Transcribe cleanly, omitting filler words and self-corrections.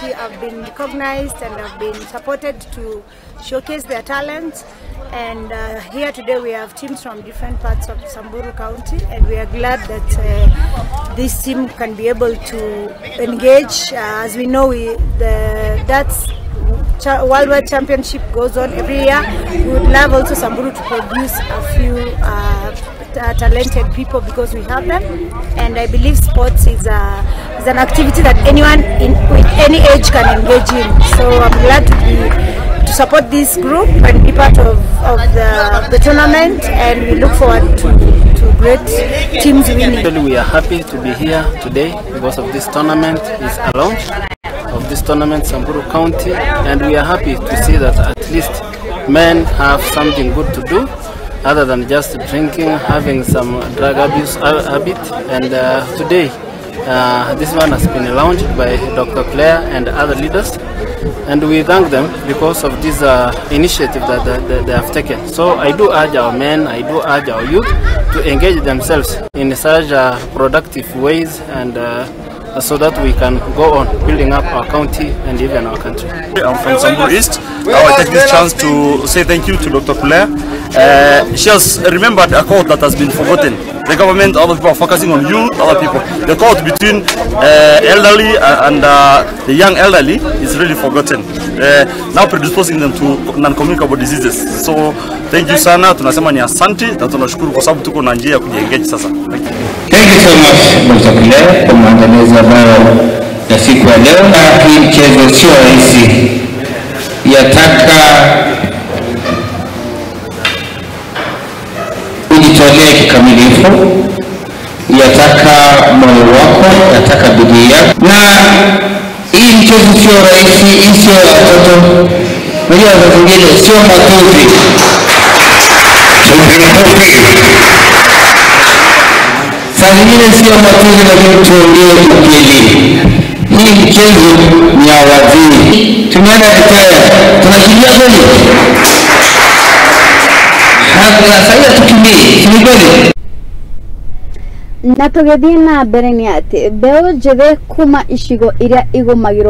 county have been recognized and have been supported to showcase their talents. And here today we have teams from different parts of Samburu County, and we are glad that this team can be able to engage. As we know, the darts World Championship goes on every year. We would love also Samburu to produce a few talented people, because we have them, and I believe sports is an activity that anyone with any age can engage in. So I'm glad to support this group and be part of the tournament, and we look forward to great teams winning. Actually, we are happy to be here today because of this tournament is a launch of this tournament, Samburu County, and we are happy to see that at least men have something good to do other than just drinking, having some drug abuse habit. And today, this one has been launched by Dr. Claire and other leaders, and we thank them because of this initiative that they have taken. So I do urge our men, I do urge our youth to engage themselves in such productive ways, and so that we can go on building up our county and even our country. I'm from Samburu East. I take this chance to say thank you to Dr. Claire. She has remembered a code that has been forgotten. The government, other people are focusing on youth, other people. The code between elderly and the young elderly is really forgotten. Now predisposing them to non-communicable diseases. So thank you sana, tunasema ni asante na tunashukuru kwa sababu tuko na njia ya kujiengage sasa. Thank you. Thank you so much Dr. Claire kwa maandalizi ambayo ya siku ya leo. Na hii mchezo sio rahisi, yataka ujitolee kikamilifu, yataka moyo wako, yataka bidii yako. Na hii mchezo sio rahisi, hii sio ya watoto. Unajua wazazi wengine sio matuzi. Saa zingine sio matuzi, lakini tuongee ukweli. Hii mchezo ni ya wazee. Tumeenda retire, tunakimbia kweli? Sasa tukimbie, si kweli? Na tũgĩthiĩ na mbere nĩ atĩ mbeũ njĩthĩ kuma icigo iria igũmagĩrwo